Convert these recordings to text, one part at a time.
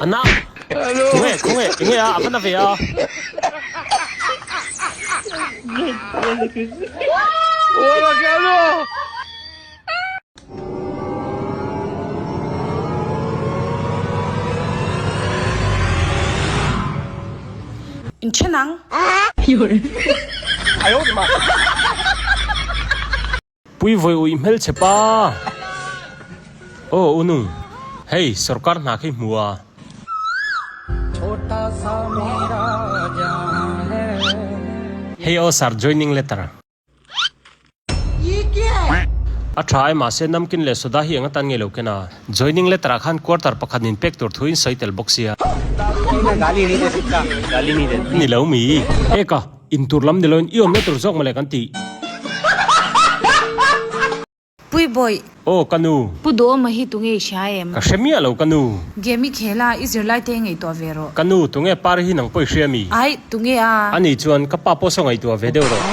Ana! Khawnge, khawnge, enge a, a va na ve a. Inthen ang. Pui vawi uih hmelchhe pa. Aw u nung, hei sorkar hna khi hmu a. Hei aw sir joining letter. A tha e mahse namkin leh soda hi eng atan nge lo ken a. Joining letter ah khan quarter pakhat nin pek tur thu in sawi tel bawk sia. Ni lo mi. Eka, in tur lam ni loin i awmna tur zawk mawle kan tih. Pui Bawih. Aw ka nu. Pu Duhawma hi tunge i hria em? Ka hre miah lo ka nu. Game i khel a, i zirlai te ngaihtuah ve rawh. Ka nu, tunge par hi nang pawh i hria mi? Aih, tunge a? Ani chuan ka pa pawh saw ngaihtuah ve deuh rawh.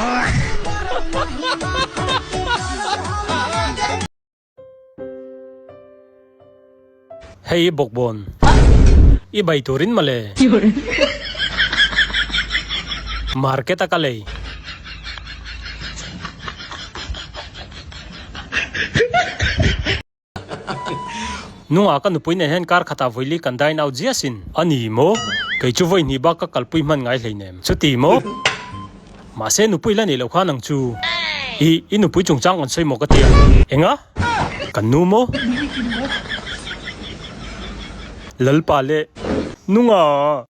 Hei i bawkbawn. I bai turin mawle. Market a ka lei. Nungah ka nupui nen hian kar khatah vawi li kan dine out zia sin. A ni maw? Kei chu vawi hnih bak ka kalpui hman ngai hleinem. Chuti maw? Mahse nupui la nih loh khan ang chu. I, i nupui chungchang kan sawi maw ka ti a. Enga? Kan nu maw? Lalpa leh Nunga!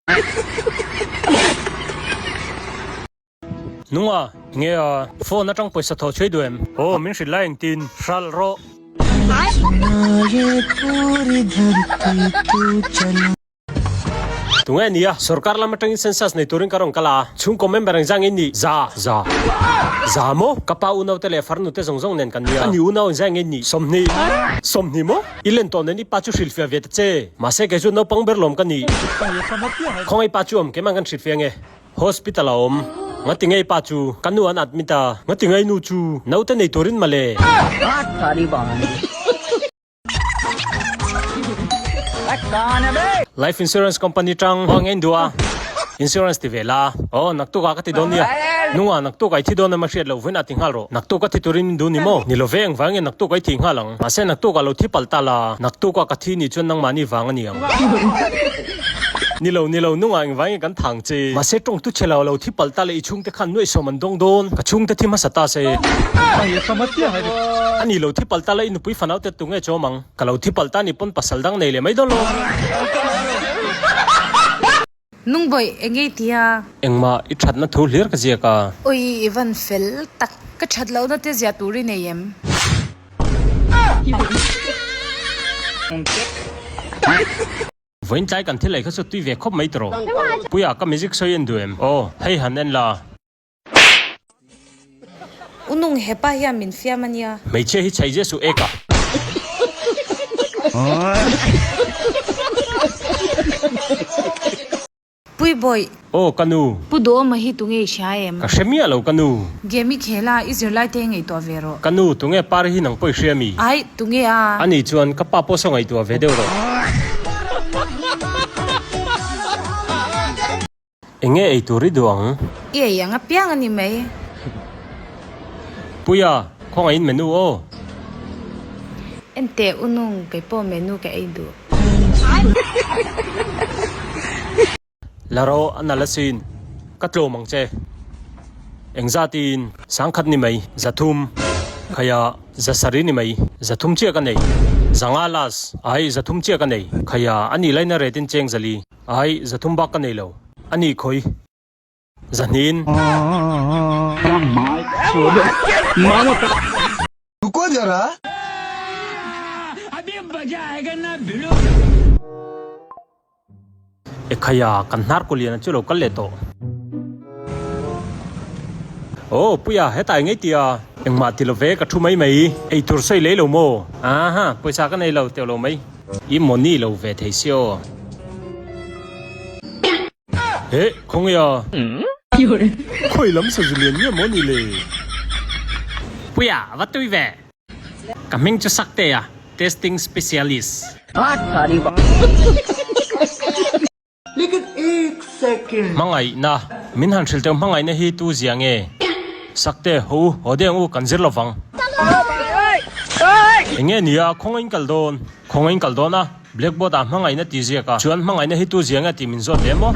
Nunga, nge a, phone atang pawisa thaw chhui duh em? Aw, min hrilh lai engtin? Hralh rawh! Tunge nia, sorkar lam atangin census nei turin ka rawn kal a, chhungkaw member ang zang in nih? Za. Za. Za maw? Ka pa unaute leh farnute zawng zawng nen kan nia. Ani unau in zang in nih? 20. 20 maw? I len tawh nen i pa chu hrilhfiah ve ta che. Mahse kei chu naupang ber lawm ka ni. Khawngaih pa chu awm keimah kan hrilhfiah nge? Hospital a awm. Ngati ngei pa chu ka nu an admit a, ngati ngei nu chu naute nei turin mawle. Life insurance company tang aw ngein duh a insurance ti ve la aw naktuk ah ka ti dawn nia nunga naktuk ah i thi dawn em a hriat loh vawiin ah ti nghal rawh naktuk a thi turin min duh ni maw ni lo ve engvang nge naktuk ah i thih nghal ang mahse naktuk ah lo thi palh ta la naktuk ah ka thi nih chuan nangmahni vang a ni ang ni lo ni lo nunga engvang nge kan thang che mahse tawng tu che lo lo thi palh ta leh i chhungte khan nuaihsawm an dawng dawn ka chhungte thi hmasa ta se a ni lo thi palh ta la i nupui fanau te Tunge chawm ang? Ka lo thi palh ta ni pawn pasal dang nei leh mai dawn lo. Nungbawih, eng nge i ti a? Engmah i thatna thu hlir ka ziak a. Ui, i van fel tak. Ka that lohna te ziah tur i nei em? Vawiin tlai kan thil ei kha chu tui ve khawp mai tawh. Puia, ka music sawi en duh em? Aw, hei han en la. U nung hepa hian min fiam a nia. Hmeichhia hi chhai Jesu ek a. Pui Bawih. Aw ka nu. Pu Duhawma hi tunge i hria em? Ka hre miah lo ka nu. Game i khel a, i zirlai te ngaihtuah ve rawh. Ka nu, tunge par hi nang pawh i hria mi? Aih, tunge a? Ani chuan ka pa pawh saw ngaihtuah ve deuh rawh. Enge ei tur i duh ang? I ei ang apiang a ni mai. Puia, khawngaihin menu aw. Enteh u nung, kei pawh menu ka ei duh. La rawh, a nal asin. Ka tlawm ang che. Engzatin? Sangkhat ni mai, 300. Khaia, 700 ni mai, 300 chiah ka nei. Zanga las, ai, 300 chiah ka nei. Khaia, a nih laina retin cheng zali. Ai, 300 bak ka nei lo. A ni khawi. Zahnin. Ekhaya, kan hnar kaw lian a chu lo kal leh tawh. Aw, Puia, hetah i ngei tia. Engmah ti lo ve, ka thu mai mai. Eitur sawi lei lo maw? Aha, pawisa ka nei lo, teuh lo mai. I money lo ve thei si aw. Eh, khawnge a? Khawi lam sazu lian nge maw ni le? Puia, va tui ve. Ka hming chu Saktea, testing specialist. Hmangaihna, Min han hrilh teuh hmangaihna hi tu zia nge? Sakte, Haw u, haw deuh ang u, kan zir lo vang. Eng nge nia, khawngaih in kal dawn? Khawngaih in kal dawn a, blackboard ah hmangaihna ti ziak a, chuan hmangaihna hi tu zia nge tih min zawt ve maw?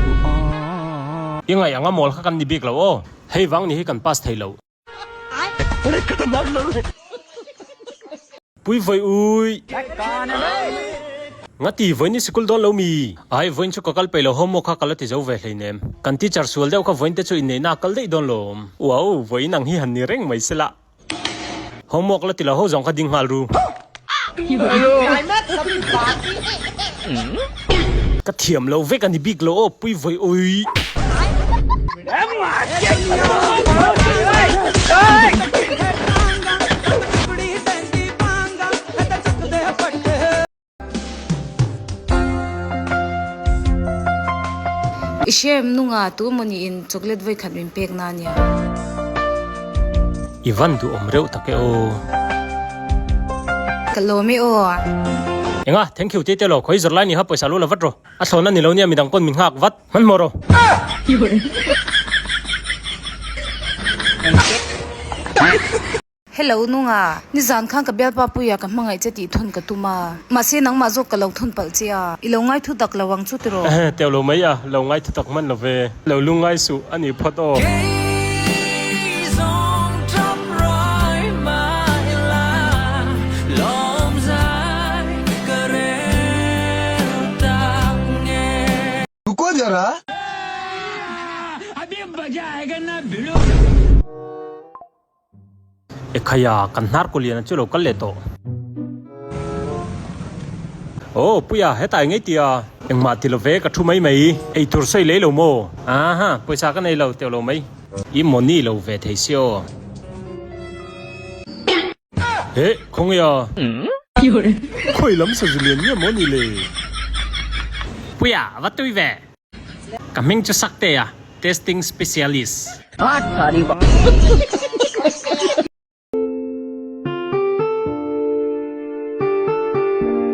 I ngaih anga mawl kha kan ni bik lo aw, hei vang ni hi kan pass thei lo. Pui vawi ui. Ngati vawiin i sikul dawn lo mi? Ai, vawiin chu ka kal peih lo homework kha ka la ti zo ve hleinem. Kan teacher sual deuh kha vawiin te chu inneihna a kal daih dawn lawm. Wow, vawiin ang hi han ni reng mai sela. Homework la ti lo ho zawng kha ding nghal ru. Ka thiam lo vek a ni bik lo aw pui vawi ui. I hrem nunga tu emaw niin chocolate vawi khat min pek na ania. I van duhawm reuh tak e aw. Ka lawm e aw. Enga, thank you tete lo, khawi zawrh lai ni kha pawisa lu la vat rawh. A thlawn a ni lo nia midang pawn min nghak vat. Hmanhmawh rawh. Hello Nunga, nizan khan ka bialpa puia ka hmangaih che tih thun ka tum a, mahse nangmah zawk ka lo thun palh che a, i lo ngai thu tak lo ang chu tiraw? Ehe, teuh lo mai a, lo ngai thu tak hman lo ve. Lo lungngai suh a ni phawt aw. Ruko zara. Ekhaya, kan hnar kaw lian chu lo kal leh tawh. Aw, Puia, hetah i ngei tia. Engmah ti lo ve, ka thu mai mai. Ei tur sawi lei lo maw? Aha, pawisa ka nei lo, teuh lo mai. I money lo ve thei si aw. He, khawnge a? Khawi lam sazu lian nge maw ni le? Puia, va tui ve. Ka hming chu Saktea, testing specialist.